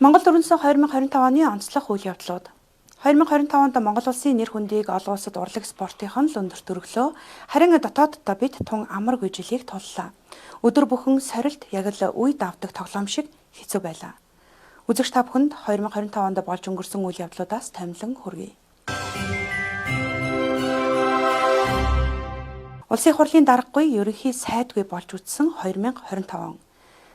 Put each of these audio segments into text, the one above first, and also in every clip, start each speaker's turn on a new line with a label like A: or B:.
A: Монгол өрнөсөн 2025 оны онцлог үйл явдлууд. 2025 онд Монгол улсын нэр хүндийг олон улсад урлаг спортынхон л өндөрт өргөлөө. Харин дотооддоо бид тун амаргүй жилийг туллаа. Өдөр бүхэн сорилт яг л үе давдаг тоглоом шиг хэцүү байлаа. Үзэгч та бүхэнд 2025 онд болж өнгөрсөн үйл явдлуудаас томилон хүргэе. Улсын хурлын даргагүй ерөнхий сайдгүй болж үтсэн 2025 он.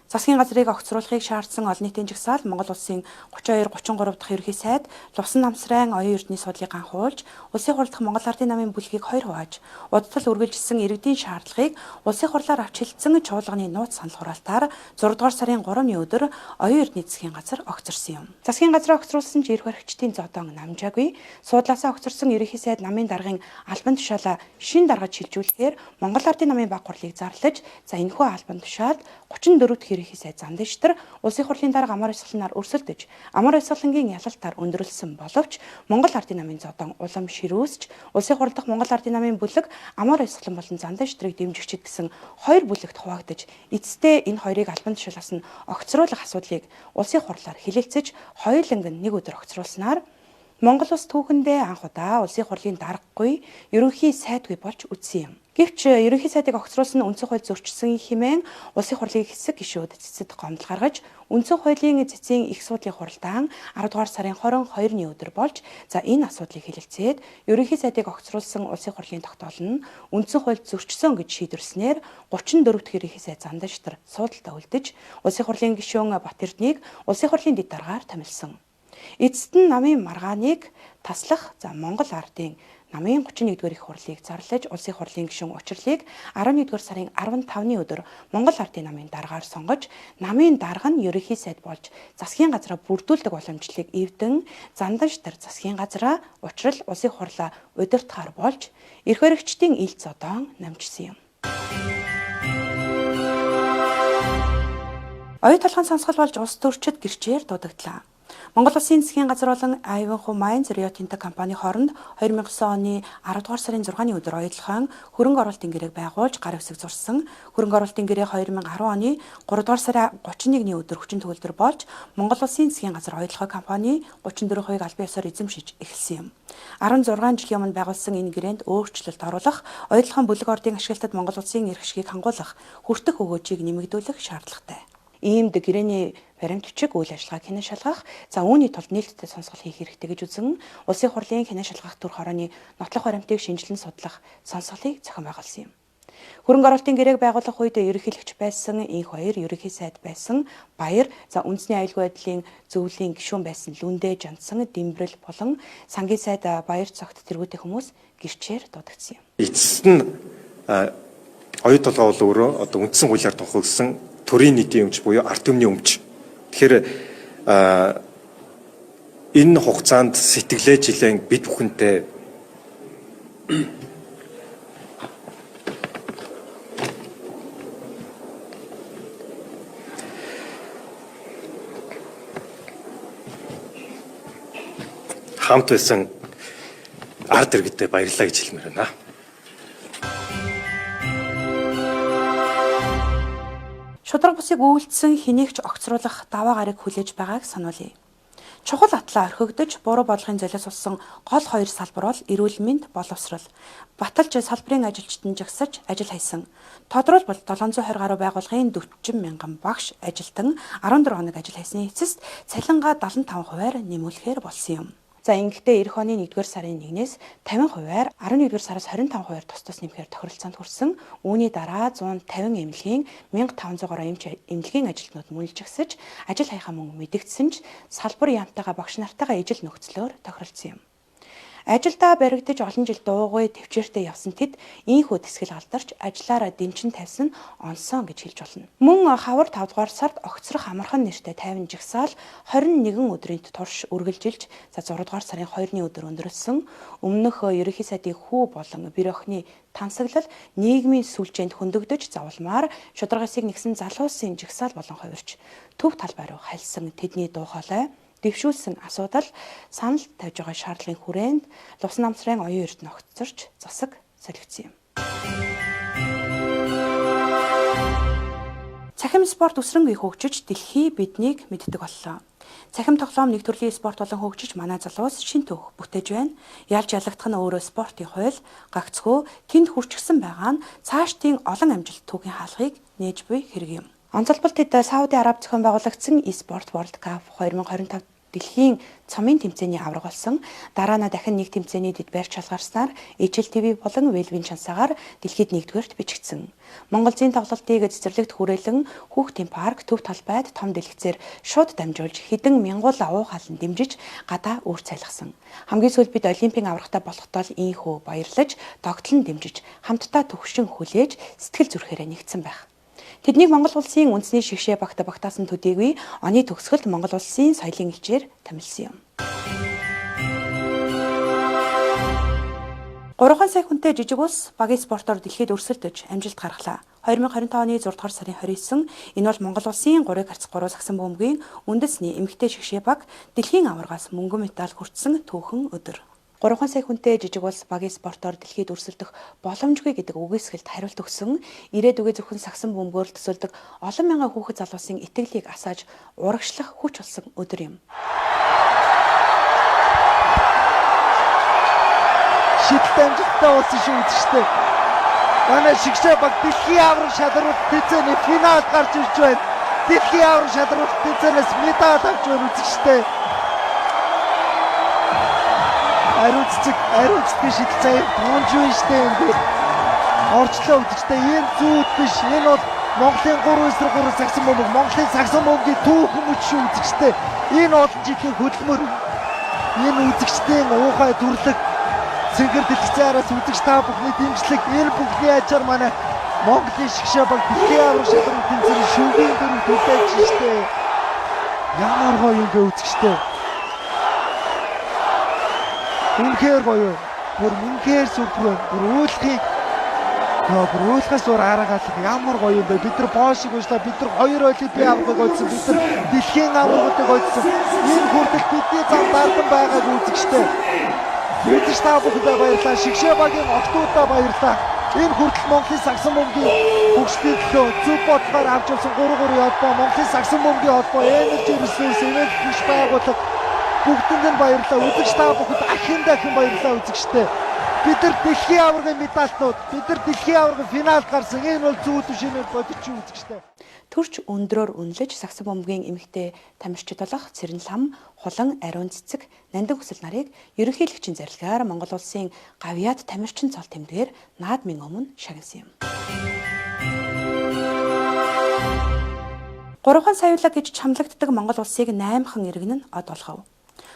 A: Засгийн газрыг огцруулахыг шаардсан олон нийтийн жагсаал Монгол улсын 32 33 дахь ерөнхий сайд Лувсан Намсрайн оюун эрдэнэ судлалыг анхуулж, Улсын хурал дахь Монгол Ардын намын бүлгийг хоёр хувааж, удтал үргэлжилсэн иргэдийн шаардлагыг Улсын хурлаар авч хэлсэн чуулганы нууц санал хураалтаар 6 дугаар сарын 3-ны өдөр оюун эрдэнэ засгийн газар огцорсон юм. Засгийн газраа огцруулсан ч эрх баригчдын зодон намжаагүй. Суудлаасаа огцорсон ерөнхий сайд намын даргын албан тушаалаа шин даргаж шилжүүлэхээр Монгол Ардын намын баг хурлыг зарлаж, за энэхүү албан тушаалд 34 дахь ерөнхий сайд Замдэнштэр Улсын хурлын дарга Амар Ёсглонаар өрсөлдөж, Амар Ёсглонгийн ялалтаар өндөрлөсөн боловч Монгол Ардын намын зодон улам ширүүсч, Улсын хурал дахь Монгол Ардын намын бүлэг Амар Ёсглон болон Замдэнштрийг дэмжигчид гэсэн хоёр бүлэгт хуваагдаж, эцэстээ энэ хоёрыг албан тушаалаас нь огцруулах асуудлыг Улсын хурлаар хэлэлцэж, хоёуланг нь нэг өдөр огцруулснаар Монгол улс түүхэндээ анх удаа Улсын хурлын даргагүй ерөнхий сайдгүй болж үтсэн юм. Гэвч ерөнхий сайдыг огцруулсан үндсэн хууль зөрчсөн хэмээн Улсын хурлын хэсэг гишүүд цэцэд гомдол гаргаж, үндсэн хуулийн цэцийн их суудлын хуралдаан 10 дугаар сарын 22-ны өдөр болж, за энэ асуудлыг хэлэлцээд ерөнхий сайдыг огцруулсан Улсын хурлын тогтоол нь үндсэн хууль зөрчсөн гэж шийдвэрлэснээр 34 дахь ерөнхий сайд Замдэнштэр суудалдаа үлдэж, Улсын хурлын гишүүн Бат Эрднийг Улсын хурлын дэд даргаар томилсон. Эцэст нь намын маргааныг таслах за Монгол Ардын намын 31-р их хурлыг зарлаж, Улсын хурлын гишүүн Учрлыг 11-р сарын 15-ны өдөр Монгол Ардын намын даргаар сонгож, намын дарга нь ерөнхий сайд болж засгийн газраа бүрдүүлдэг уламжлалыг эвдэн Замдэнштэр засгийн газраа Учрал Улсын хурлаа удирдахаар болж, эрх баригчдын ил зодоон намжсан юм. Оюу толгойн сонсгол болж улс төрчид гэрчээр дуудагдлаа. Монгол Улсын засгийн газар болон Ivanhoe Mines Rio Tinto компани хооронд 2009 оны 10 дугаар сарын 6-ны өдөр оюутлогын хөрөнгө оруулалтын гэрээг байгуулж гар үсэг зурсан. Хөрөнгө оруулалтын гэрээ 2010 оны 3 дугаар сарын 31-ний өдөр хүчин төгөлдөр болж Монгол Улсын засгийн газар оюутлогын компани 34%-ийг албан ёсоор эзэмшиж эхэлсэн юм. 16 жилийн өмнө байгуулсан энэ гэрээнд өөрчлөлт оруулах, оюутлогын бүлэг ордын ашиглалтад Монгол Улсын эрх ашгийг хангуулах, хүртэх өгөөжийг нэмэгдүүлэх шаардлагатай. Иймд гэрээний баримт бичиг үйл ажиллагааг хянан шалгах, за үүний тулд нээлттэй сонсгол хийх хэрэгтэй гэж үзэн Улсын хурлын хянан шалгах төр хорооны нотлох баримтыг шинжилэн судлах сонсголыг зохион байгуулсан юм. Хөрөнгө оруулалтын гэрээг байгуулах үед ерөнхийлөгч байсан инх хоёр, ерөнхий сайд байсан Баяр, за үндэсний аюулгүй байдлын зөвлөлийн гишүүн байсан Лүндэ Жансан, Дэмбэрэл болон сангийн сайд Баяр цогт тэргүүтээ хүмүүс гэрчээр дуудагдсан юм.
B: Эцэст нь оюу толгой бол өөрөө одоо үндсэн хуулиар тохиолдсон төрийн нийтийн өмч буюу ард түмний өмч. Тэгэхээр энэ хугацаанд сэтгэлээ жилэн бид бүхэнтэй хамт байсан ард иргэдэд баярлалаа гэж хэлмээр байна.
A: Шударга бусыг үйлдсэн хэнийг ч огцруулах даваа гарыг хүлээж байгааг сануулъя. Чухал атлаа орхигдож, буруу бодлогын золиос болсон гол хоёр салбар бол эрүүл мэнд, боловсрол. Баталж салбарын ажилчид нь жагсаж ажил хайсан. Тодорхойлбол 720 гаруй байгууллагын 40 мянган багш ажилтан 14 хоног ажил хайсны эцэст цалингаа 75%-аар нэмүүлэхээр болсон юм. За ингэхдээ эх оны 1-р сарын 1-ээс 50%-аар 11-р сараас 25%-аар тус тус нэмэхээр тохиролцоонд хүрсэн. Үүний дараа 150 эмнэлгийн 1500 гаруй эмч эмнэлгийн ажилтнууд мөлжигсэж ажил хайхаа мөнгө мэдэгдсэн ч салбар яамтайгаа багш нартайгаа ижил нөхцлөөр тохиролцсон юм. Ажилдаа баригдаж олон жил дуугүй төвчээртэй явсан тэд ийхүү тэсгэл алдарч ажиллаараа дэмчин тавьсан онсон гэж хэлж болно. Мөн хавар 5 дугаар сард огцрох амархан нэртэй 50 жагсаал 21 өдрийн турш үргэлжилж за 6 дугаар сарын 2-ны өдөр өндөрлөсөн. Өмнөх ерөнхий сайдын хүү болон бэр охины тансаглал нийгмийн сүлжээнд хөндөгдөж завлмаар шударга ёсыг нэгсэн залуусын жагсаал болон хувирч төв талбай руу хальсан тэдний дуу хоолой дэвшүүлсэн асуудал санал тавьж байгаа шаардлагын хүрээнд Лувсан намсрын оюун эрдэнэ огцорч засаг солигдсон юм. Цахим спорт өсрөнгүй хөгжиж дэлхий биднийг мэддэг боллоо. Цахим тоглоом нэг төрлийн спорт болон хөгжиж манай залуус шин түүх бүтээж байна. Ялж ялагдах нь өөрөө спортын хууль, гагцхүү тэнд хүрчихсэн байгаа нь цаашдын олон амжилт түүхийн хаалгыг нээж буй хэрэг юм. Онцолбол тэд Сауди Араб зохион байгуулагдсан eSport World Cup 2025 дэлхийн цомын тэмцээний аварга болсон. Дараа нь дахин нэг тэмцээний дэд байр шалгарснаар HLTV болон Велвин чансаагаар дэлхийд нэгдүгээрт бичигдсэн. Монголзын тоглолтыг цэцэрлэгт хүрээлэн хүүхдийн парк төв талбайд том дэлгэцээр шууд дамжуулж хэдэн мянгуул уу халан дэмжиж гадаа үр цайлгасан. Хамгийн сүүлд бид олимпийн аваргатай болохдоо л ийхүү баярлаж, догтлон дэмжиж, хамтдаа төгшин хүлээж сэтгэл зүрхээрээ нэгдсэн байх. Тэднийг Монгол улсын үндэсний шигшээ багт багтаасан төдийгүй оны төгсгөлд Монгол улсын соёлын элчээр томилсон юм. 3 сая хүнтэй жижиг улс багийн спортоор дэлхийд өрсөлдөж амжилт гаргалаа. 2025 оны 6 дугаар сарын 29 энэ бол Монгол улсын 3.3 сагсан бөмбөгийн үндэсний эмэгтэй шигшээ баг дэлхийн аваргаас мөнгөн медаль хүртсэн түүхэн өдөр. 3 сая хүнтэй жижиг улс багийн спортоор дэлхийд өрсөлдөх боломжгүй гэдэг үгүйсгэлд хариулт өгсөн. Ирээдүгээ зөвхөн сагсан бөмбөгөөр л төсөөлдөг олон мянган хүүхэд залуусын итгэлийг асааж урагшлах хүч болсон өдөр юм.
C: Шидэлт амжилттай болсон шүү үзэгчтэй. Манай шигшээ баг дэлхийн аварга шалралт тэмцээний финалд гарч ирж байна. Дэлхийн аварга шалралт тэмцээнээс медаль авч байна үзэгчтэй. Ариун цэцэг, ариун цэцгийн шидэл заяа тоонж байна штэ юм бэ. Орчлоо үзэгчтэй, энэ зүйд биш. Энэ бол Монголын 3-3 сагсан бөмбөг, Монголын сагсан бөмбөгийн түүхэн мөч шүү үзэгчтэй. Энэ олон жилийн хөдөлмөр, энэ үзэгчдийн уухай дүрлэг, цэнгэр дэлгэцэн араас үзэгч та бүхний дэмжлэг, энэ бүхний ачаар манай Монголын шигшээ баг дэлхийн аварга шалралт тэмцээний шөвгийн дөрөв төлөөж штэ. Ямар гоё юм бэ үзэгчтэй. Үнэхээр гоё. Бүр үнэхээр супер байна. Бүр уйлахыг яа, бүр уйлахаас өөр арга алах ямар гоё юм бэ. Бид нар Польшиг уушлаа, бид нар хоёр олимпийн аваргыг олсон, бид нар дэлхийн аваргуудыг олсон. Энэ хүртэл бидний зам дардан байгааг үзэгчтэй. Үзэгч та бүхэндээ баярлалаа. Шигшээ багийн октоудаа баярлалаа. Энэ хүртэл Монголын сагсан бөмбөгийн хөгжлийн төлөө зөв бодлогоор авч явсан 3-3 холбоо, Монголын сагсан бөмбөгийн холбоо, Energy Resource Event биш байгууллага бүгдэнд нь баярлалаа. Үзэгч та бүхэнд ахин дахин баярлалаа үзэгчтэй. Бид нар дэлхийн аваргын медальтнууд, бид нар дэлхийн аваргын финалд гарсан. Энэ бол зүйл биш юм бодож үзэгчтэй.
A: Төрч өндрөөр үнэлж сагсан бөмбөгийн эмэгтэй тамирчид болох Цэрэн лам, Хулан, Ариун цэцэг, Нандин хүсэл нарыг ерөнхийлөгчийн зарилгаар Монгол улсын гавьяат тамирчин цол тэмдгээр наадмын өмнө шагнасан юм. 3 саяулаг гэж чамлагддаг Монгол улсыг 8хан иргэн нь од болгов.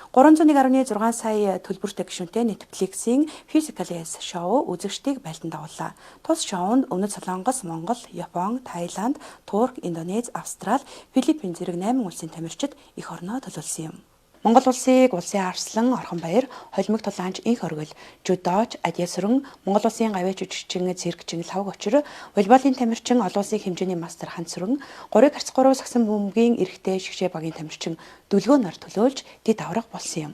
A: 301.6 сая төлбөртэй гишүүнтэй Netflix-ийн Physical S шоу үзэгчдийг байлдан дагууллаа. Тус шоунд Өмнөд Солонгос, Монгол, Япон, Таиланд, Турк, Индонез, Австрали, Филиппин зэрэг 8 улсын тамирчид эх орноо төлөөлсөн юм. Монгол улсыг улсын арслан, Орхонбаяр, Холимог тулаанч Инх оргил, жүдоч, Адьясүрэн, Монгол улсын гавьяа жүжигчин, циркчин Лавг очир, волейболын тамирчин, олон улсын хэмжээний мастер Ханцүрэн, 3.3 сагсан бөмбөгийн эрэгтэй шигшээ багийн тамирчин Дүлгөө нар төлөөлж дэд аварга болсон юм.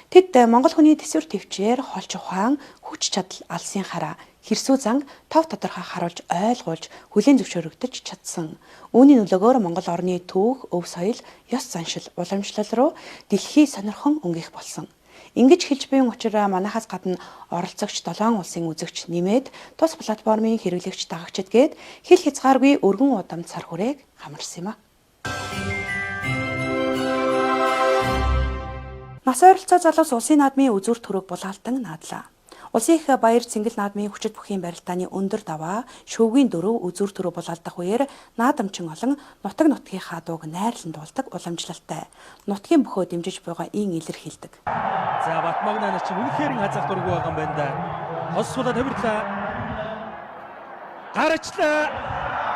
A: Тэд Монгол хүний төсвөр төвчээр холч ухаан, хүч чадал алсын хараа, хэрсүү занг тов тодорхой харуулж ойлгуулж хүлээн зөвшөөрөгдөж чадсан. Үүний нөлөөгөөр Монгол орны түүх, өв соёл, ёс заншил, уламжлал руу дэлхий сонирхон өнгөх болсон. Ингэж хэлж буй учраас манайхаас гадна оролцогч 7 улсын үзэгч нэмээд тус платформын хэрэглэгч дагагчид гээд хил хязгааргүй өргөн удамд сар хүрээг хамарсан юм а. Нас ойролцоо залуус улсын наадмын үзүүр төрөг булаалтан наадлаа. Улсын их баяр цэнгэл наадмын хүчит бүхийн барилдааны өндөр даваа, шөвгийн дөрөв үзүүр төрөг булаалдах үеэр наадамчин олон нутаг нутгийнхаа дууг найрлан дуулдаг уламжлалтай. Нутгийн бөхөө дэмжиж буйгаа ийн илэрхийлдэг.
D: За Батмагнаа чинь үнэхээр хазах дургүй байгаа юм байна да. Хос суулаа тавирлаа. Гарачлаа.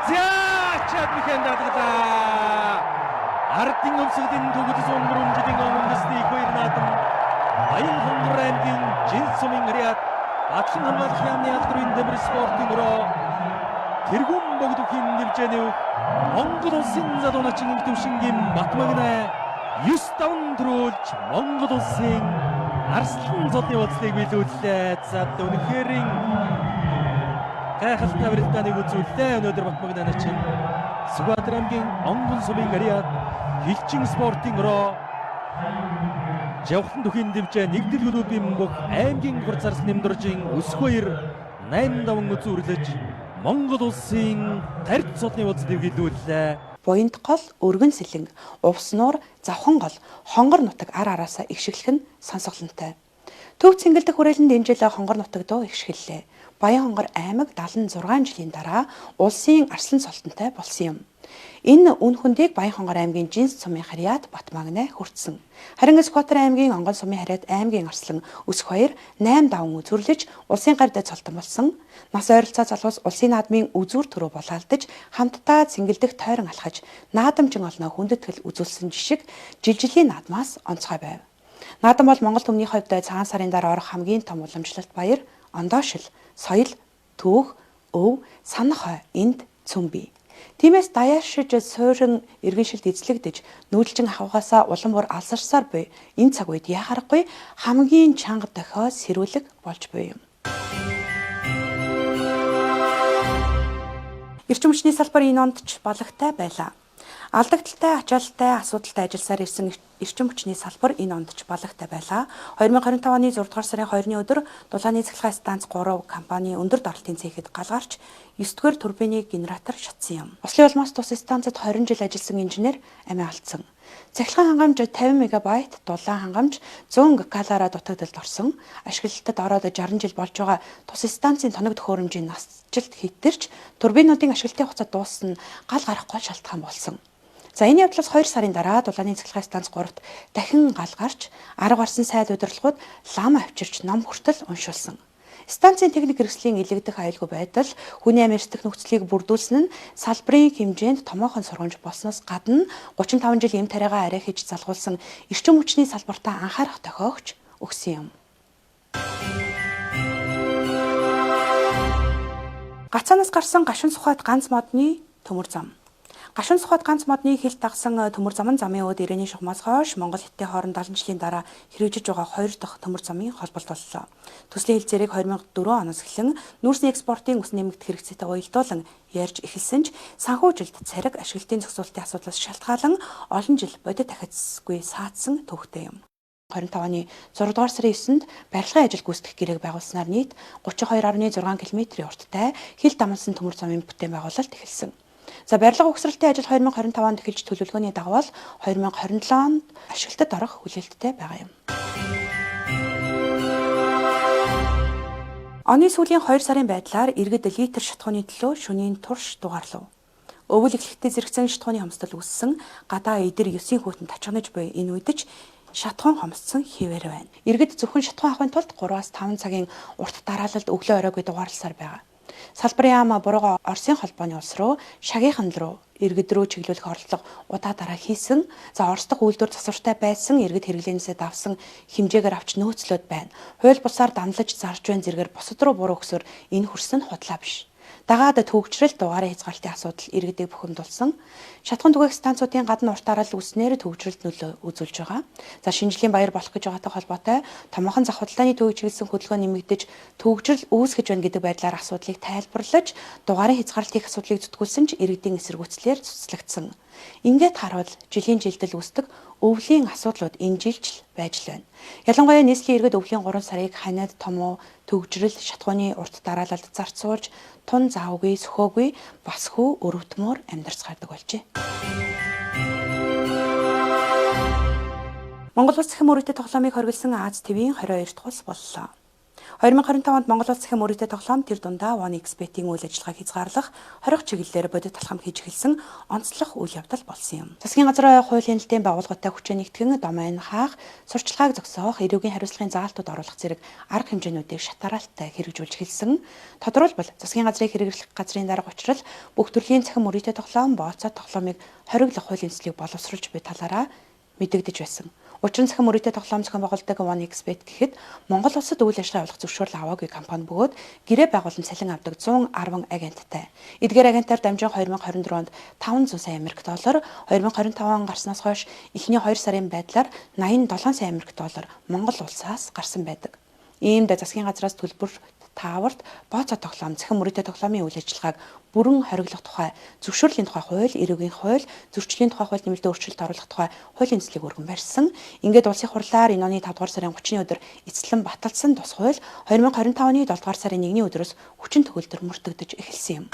D: За чад бихэн дадлаа. Ардын өмсгөдийн төгөлс өнгөрөн жилийн өмнөсний их баяр наадам Баян хонгор аймгийн Жин сумын Риад Батлан хамгаалах яамны алдрын дэвэр спортын өрөө тэргүүн богдөхийн дэмжээний Монгол улсын залуу начин төвшингийн Батмагнаа 9-5 төрүүлж Монгол улсын арслан цолны бодлыг биелүүллээ. За үнэхээр гайхалтай барилдааныг үзүүллээ. Өнөөдөр Батмагнаа начин Сүхбаатар аймгийн Онгон сумын Риад Хилчин спортын өрөө Жавхлан түүхийн дивжээ нэгдэл клубын бүх аймгийн хурцаарс нэмдэржин Өсгөөр 8-5 үзүүрлэж Монгол улсын гарт цолны уулзалтыг дэвгэлүүллээ.
A: Буянт гол, өргөн сэлэнг, увс нуур, завхан гол, хонгор нутаг ар араасаа ихшиглэх нь сонсголонтой. Төв цэнгэлдэх хүрээлэнд энэ жил хонгор нутаг дуу ихшиглэлээ. Баян хонгор аймаг 76 жилийн дараа улсын арслан цолтонтой болсон юм. Энэ үн хөндийг Баян хонгор аймгийн Жинс сумын харьяат Батмагнай хүртсэн. Харин Сүхбаатар аймгийн Онгон сумын харьяат аймгийн арслан Өсөх баяр 8-5 үзүүрлэж улсын гарьд цолтон болсон. Нас ойролцоо залуус улсын наадмын үзүүр төрөө булаалдаж хамтдаа цэнгэлдэх тойрон алхаж наадамжин олноо хүндэтгэл үзүүлсэн жишг жил жилийн наадмаас онцгой байв. Наадам бол Монгол түмний хувьд цагаан сарын дараа орох хамгийн том уламжлалт баяр, ондоошил, соёл, түүх, өв, санах хой энд цөм бий. Тиймээс даяаршиж суурин иргэншилд эзлэгдэж нүүдэлчин ахуйгаасаа улам бүр алсарсаар буй энэ цаг үед яхаарахгүй хамгийн чанга дохио сэрүүлэг болж буй юм. Эрчим хүчний салбар энэ онд ч балагтай байлаа. Алдагдaltaй, ачаалттай, асуудалтай ажилласаар ирсэн эрчим хүчний салбар энэ онд ч балагтай байлаа. 2025 оны 6 дугаар сарын 2-ны өдөр дулааны цахилгаан станц 3 компани өндөр даралтын цехэд гал гарч 9-р турбины генератор шатсан юм. Ослын улмаас тус станцад 20 жил ажилласан инженер амиа алдсан. Цахилгаан хангамж 50 мегабайт, дулаан хангамж 100 гкалаараа дутагдалд орсон. Ашиглалтад ороод 60 жил болж байгаа тус станцын тоног төхөөрөмжийн насжилт хэтэрч турбинуудын ашиглалтын хугацаа дууссан нь гал гарах гол шалтгаан болсон. За энэ явдлаас 2 сарын дараа дулааны цахилгаан станц 3-т дахин гал гарч арга барсан сайд удирдлагууд лам авчирч ном хүртэл уншуулсан. Станцын техник хэрэгслийн илэгдэх аюулгүй байдал хүний амь эрсдэх нөхцөлийг бүрдүүлсэн нь салбарын хэмжээнд томоохон сургамж болсноос гадна 35 жил эм тариагаа арай хийж залгуулсан эрчим хүчний салбартаа анхаарах тохиогч өгсөн юм. Гацаанаас гарсан гашуун сухайд ганц модны төмөр зам. Гашуун сухайд ганц модны хилт дагсан төмөр зам нь замын өөд Ирэний шугамаас хойш Монгол Хятадын хооронд 70 жилийн дараа хэрэгжиж байгаа хоёр дахь төмөр замын холболт боллоо. Төслийн хил зэрэг 2004 оноос эхлэн нүүрсний экспортын өс нэмэгдэх хэрэгцээтэй уялдуулан ярьж эхэлсэн ч санхүүжилт цариг ашиглалтын зохицуултын асуудлаас шалтгаалan олон жил бодит ахицгүй саатсан төвхтэй юм. 25 оны 6 дугаар сарын 9-нд барилгын ажил гүйцэтгэх гэрээг байгуулснаар нийт 32.6 км-ийн урттай хил дамнасан төмөр замын бүтээн байгуулалт эхэлсэн. За барилга угсралтын ажил 2025 онд эхэлж төлөвлөгөөний дагуу 2027 онд ашиглалтад орох хүлээлттэй байгаа юм. Оны сүүлийн 2 сарын байдлаар иргэд литр шатхууны төлөө шөнийн турш дугаарлав. Өвөл эхлэхдээ зэрэгцэн шатхууны хомсдол үүссэн гадаа эдэр 9-ийн хүүтэнд тачигнаж буй энэ үед ч шатхуун хомсдсон хэвээр байна. Иргэд зөвхөн шатхуун авахын тулд 3-5 цагийн урт дараалалд өглөө оройгүй дугаарласаар байгаа. Салбарын яам бурууга Оросын холбооны улс руу, шагийнхан руу иргэд рүү чиглүүлэх оролдлого удаа дараа хийсэн. За Орос дахь үйлдвэр засвартай байсан иргэд хэрэглээнээсээ давсан хэмжээгээр авч нөөцлөөд байна. Хууль бусаар дамлаж зарж байна зэрэгээр бусад руу буруу өгсөөр энэ хөрс нь худлаа биш. Дагаад төвөгчрөл дугаарын хязгаарлалтын асуудал иргэдийг бухимдуулсан. Шатхуун түгээх станцуудын гадна урт дараалал үүснээр төвөгчрөлд нөлөө үзүүлж байгаа. За шинэ жилийн баяр болох гэж байгаатай холбоотой томоохон зах худалдааны төвийг чиглэсэн хөдөлгөөн нэмэгдэж төвөгчрөл үүсгэж байна гэдэг байдлаар асуудлыг тайлбарлаж дугаарын хязгаарлалт хийх асуудлыг зүтгүүлсэн ч иргэдийн эсэргүүцлээр цуцлагдсан. Ингээд харуул жилийн жилдэл үүсдэг өвлийн асуудлууд энэ жилч байж л байна. Ялангуяа нийслэлийн иргэд өвлийн 3 сарыг ханиад томуу төгжрөл шатхууны урт дараалалд зарцуулж тун заавгүй сөхөөгүй бас хүү өрөвдмөр амьдарч гардаг болжээ. Монгол Улс цахим өрөөтэй тоглоомыг хоригдсан Аз ТV-ийн 22 дахь улс боллоо. 2025 онд Монгол Улс цахим өрөөтэй тоглоом тэр дундаа 1xBet-ийн үйл ажиллагааг хязгаарлах 20 чиглэлээр бодит алхам хийж эхэлсэн онцлог үйл явдал болсон юм. Засгийн газрын хууль хяналтын байгууллагатай хүчээ нэгтгэн домайн хаах, сурчлагыг зогсоох, эрүүгийн хариуцлагын заалтууд оруулах зэрэг арга хэмжээнүүдийг шатараалтай хэрэгжүүлж эхэлсэн. Тодорхойлбол засгийн газрыг хэрэглэх газрын дарга учрал бүх төрлийн цахим өрөөтэй тоглоом, бооцоо тоглоомыг хориглох хуулийн төслийг боловсруулж буй талаараа мэдэгдэж байсан. Учир нь цахим өрөөтэй тоглоом зохион байгуулдаг 1xBet гэхэд Монгол улсад үйл ажиллагаа явуулах зөвшөөрөл аваагүй компани бөгөөд гэрээ байгуулан цалин авдаг 110 агенттай. Эдгээр агентаар дамжин 2024 онд 500 сая Америк доллар, 2025 он гарснаас хойш эхний 2 сарын байдлаар 87 сая Америк доллар Монгол улсаас гарсан байдаг. Иймд засгийн газраас төлбөр Тааварт бооцоо тоглоом, цахим мөрөөдө тоглоомын үйл ажиллагааг бүрэн хориглох тухай зөвшөөрлийн тухай хууль, эрүүгийн хууль, зөрчлийн тухай хууль нэмэлт өөрчлөлт оруулах тухай хуулийн төслийг өргөн барьсан. Ингээд улсын хурлаар энэ оны 5 дугаар сарын 30-ны өдөр эцэслэн баталсан тус хууль 2025 оны 7 дугаар сарын 1-ний өдрөөс хүчин төгөлдөр мөрдөгдөж эхэлсэн юм.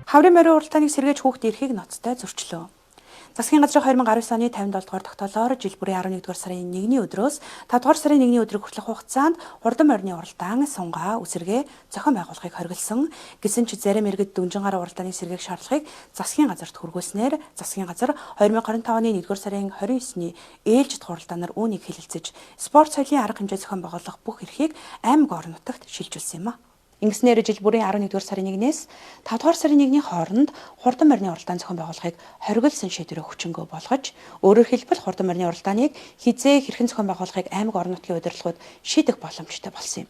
A: Хаврын морин уралдааныг сэргээж хүүхд эрхийг ноцтой зөрчлөө. Засгийн газрын 2019 оны 57 дугаар тогтоолоор жил бүрийн 11 дугаар сарын 1-ний өдрөөс 5 дугаар сарын 1-ний өдрийг хүртэлх хугацаанд хурдан морины уралдаан, сунгаа, үсэргээ зохион байгуулахыг хориглосон. Гэсэн ч зарим иргэд дүнжин гаруй уралдааны сэргээх шаардлагыг засгийн газарт хүргүүлснээр засгийн газар 2025 оны 1 дугаар сарын 29-ний ээлжит хуралдаанаар үүнийг хэлэлцэж, спорт соёлын арга хэмжээ зохион байгуулах бүх эрхийг аймаг орон нутагт шилжүүлсэн юм а. Ингэснээр жил бүрийн 11-р сарын 1-ээс 5-р сарын 1-ний хооронд хурдан морины уралдаан зохион байгуулахыг хориглосон шийдвэрээ хүчингү болгож, өөрөөр хэлбэл хурдан морины уралдааныг хизээ хэрхэн зохион байгуулахыг аймаг орон нутгийн удирдлагууд шийдэх боломжтой болсон юм.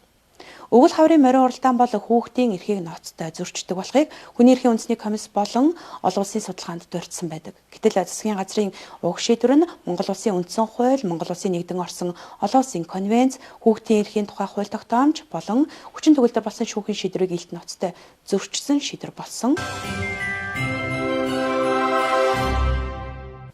A: Өвөл хаврын морин уралдаан бол хүүхдийн эрхийг ноцтой зөрчдөг болохыг хүний эрхийн үндэсний комисс болон олон улсын судалгаанд дурдсан байдаг. Гэтэл засгийн газрын уг шийдвэр нь Монгол улсын үндсэн хууль, Монгол улсын нэгдэн орсон олон улсын конвенц, хүүхдийн эрхийн тухай хууль тогтоомж болон хүчин төгөлдөр болсон шүүхийн шийдвэрийг илт ноцтой зөрчсөн шийдвэр болсон.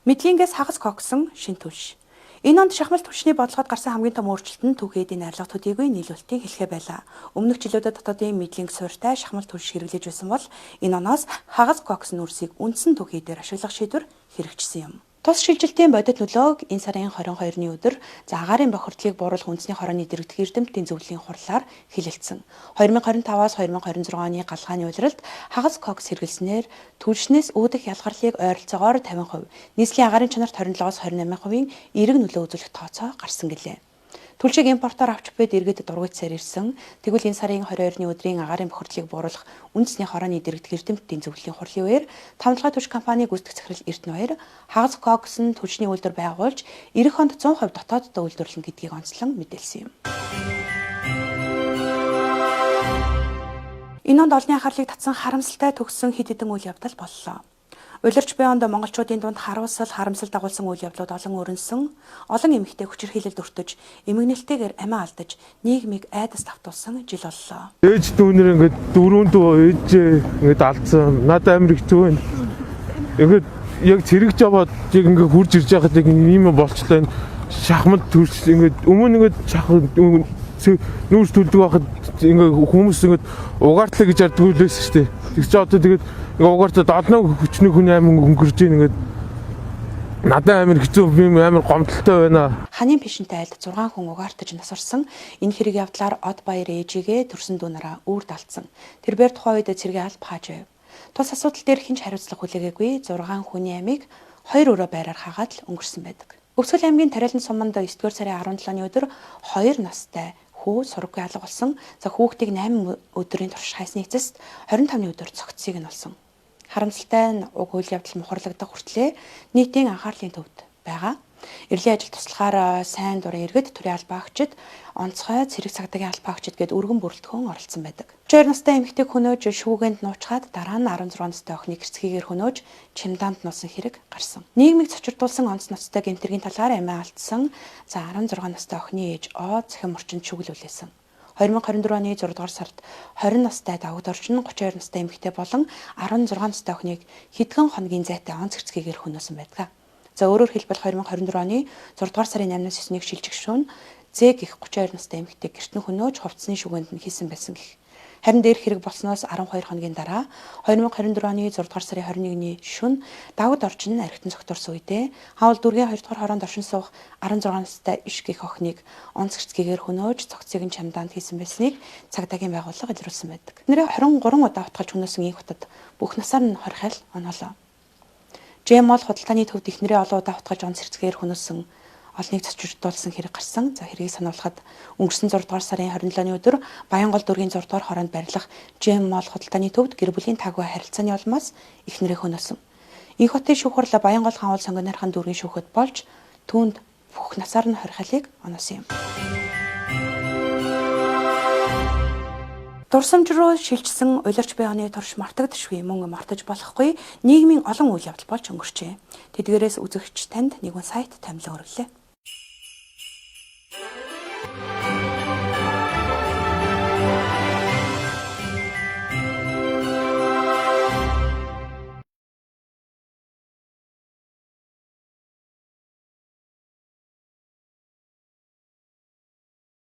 A: Мэдлингээс хагас коксон шин түлш. Энэ онд шахмал түвшний бодлогод гарсан хамгийн том өөрчлөлт нь түүхийдийн найрлага төдийгүй нийлүүлэлтийн хэлхээ байлаа. Өмнөх жилүүдэд дотоодын мэдлинг суурьтай шахмал түлш хэрэглэж байсан бол энэ оноос хагас кокс нүрсийг үндсэн түүхийдээр ашиглах шийдвэр хэрэгжсэн юм. Тус шилжилтийн бодит нөлөөг энэ сарын 22-ны өдөр за агаарын бохирдлыг бууруулах үндэсний хорооны дэргэдэх эрдэмтдийн зөвлөлийн хурлаар хэлэлцсэн. 2025-аас 2026 оны галгааны улиралд хагас кокс хэрэглэснээр түлшнээс үүдэх ялгарлыг ойролцоогоор 50%, нийслэлийн агаарын чанарт 27-оос 28%-ийн эерэг нөлөө үзүүлэх тооцоо гарсан гэлээ. Түлшийг импортоор авч буйд иргэд дургуйцаар ирсэн. Тэгвэл энэ сарын 22-ны өдрийн агаарын бохирдлыг бууруулах үндэсний хорооны дэргэдэх эрдэмтдийн зөвлөлийн хурлын үеэр Тавлахай түлш компани гүйцэтгэх захирал Эрдэнэбаяр хагас кокс нь түлшний үйлдвэр байгуулж ирэх онд 100% дотооддоо үйлдвэрлэнэ гэдгийг онцлон мэдээлсэн юм. Энэ онд олонний анхаарлыг татсан харамсалтай төгссөн хэд хэдэн үйл явдал боллоо. Улирч буй онд монголчуудын дунд харуулсал, харамсал дагуулсан үйл явдлууд олон өрнөсөн, олон эмэгтэй хүчирхийлэлд өртөж, эмгэнэлтэйгээр амиа алдаж, нийгмийг айдас давтуулсан жил боллоо.
E: Ээж дүүнэр ингээд дөрөв дүү ээжээ ингээд алдсан. Надад амар хэцүү байна. Ингээд яг цэрэг жаваад яг ингээд хурж ирж байхад яг ийм юм болчлоо. Шахмал төрч ингээд өмнө ингээд шах нүүрс төлдөг байхад ингээд хүмүүс ингээд угаартлаа гэж ярьдаг үлээс шүү дээ. Тэг чи одоо тэгээд ингээд угаартаад олон хүчний хүний амин өнгөрж ийн ингээд надад амар хэцүү би амар гомдолтой байна.
A: Ханын пишэнтэй айлд 6 хүн угаартаж нас орсон. Энэ хэрэг явдлаар Од Баяр ээжигээ төрсөн дүү нараа үрд алдсан. Тэрбээр тухайн үед цэргийн алба хааж байв. Тус асуудал дээр хэн ч хариуцлага хүлээгээгүй 6 хүний амийг 2 өрөө байраар хаагаад л өнгөрсөн байдаг. Өвсгөл аймгийн Тариалан суманд 9-р сарын 17-ны өдөр 2 настай хүү сураггүй алга болсон. За хүүхдийг 8 өдрийн турш хайсны эцэст 25-ны өдөр цогцсыг нь олсон. Харамсалтай нь уг үйл явдал мухарлагдах хүртлээр нийтийн анхаарлын төвд байгаа. Эрлийн ажил туслахаар сайн дурын иргэд, төрийн албаа агчид, онцгой цэрэг цагдаагийн албаа агчид гээд өргөн бүрэлдэхүүн оролцсон байдаг. 32 настай эмэгтэйг хөнөөж шүүгээнд нуучгаад дараа нь 16 настай охиныг гэрцгээгээр хөнөөж чемданд нуусан хэрэг гарсан. Нийгмийг цочирдуулсан онц ноцтой гэмтэргийн талаар амиа алдсан за 16 настай охины ээж О цахим орчинд шүглүүлсэн. 2024 оны 6 дугаар сард 20 настай давагд орчин 32 настай эмэгтэй болон 16 настай охиныг хэдхэн хоногийн зайтай онц гэрцгээгээр хөнөөсөн байдаг. За өөрөөр хэлбэл 2024 оны 6 дугаар сарын 8-наас 9-ийг шилжих шөнө Зэ гэх 32 настай эмэгтэй гэрт нь хөнөөж хувцсны шүгэнд нь хийсэн байсан гэх. Харин дээр хэрэг болсноос 12 хоногийн дараа 2024 оны 6 дугаар сарын 21-ний шөнө Давд орчин нь архитан цогторсон үедээ Хаул дүүргийн 2 дугаар хороонд оршин суух 16 настай иш гих охиныг онц гэрцгээгээр хөнөөж цогцыг нь чамдаанд хийсэн байсныг цагдаагийн байгууллага илрүүлсэн байдаг. Нэрээ 23 удаа утгалж хөнөөсөн энэ хотод бүх насаар нь 20 хал оноолоо. Жемол худалдааны төвд эхнэрээ олон удаа утгалж онц гэрцгээгээр хөнөөсөн олныг цочирдуулсан хэрэг гарсан. За хэргийг сануулхад өнгөрсөн 6 дугаар сарын 27-ны өдөр Баянгол дүүргийн 6 дугаар хороонд байрлах Жем Мол худалдааны төвд гэр бүлийн таагүй харилцааны улмаас эхнэрээ хөнөөсөн. Инх хотын шүүх хурал Баянгол хаан сонгонойрхон дүүргийн шүүхэд болж түүнд бүх насаар нь 20 халийг оноосон юм. Дурсамж руу шилжсэн улирч буй оны турш мартагдашгүй мөн мартаж болохгүй нийгмийн олон үйл явдал болж өнгөрчээ. Тэдгээрээс үзэгч танд нэгэн сайт томилон өргөлээ.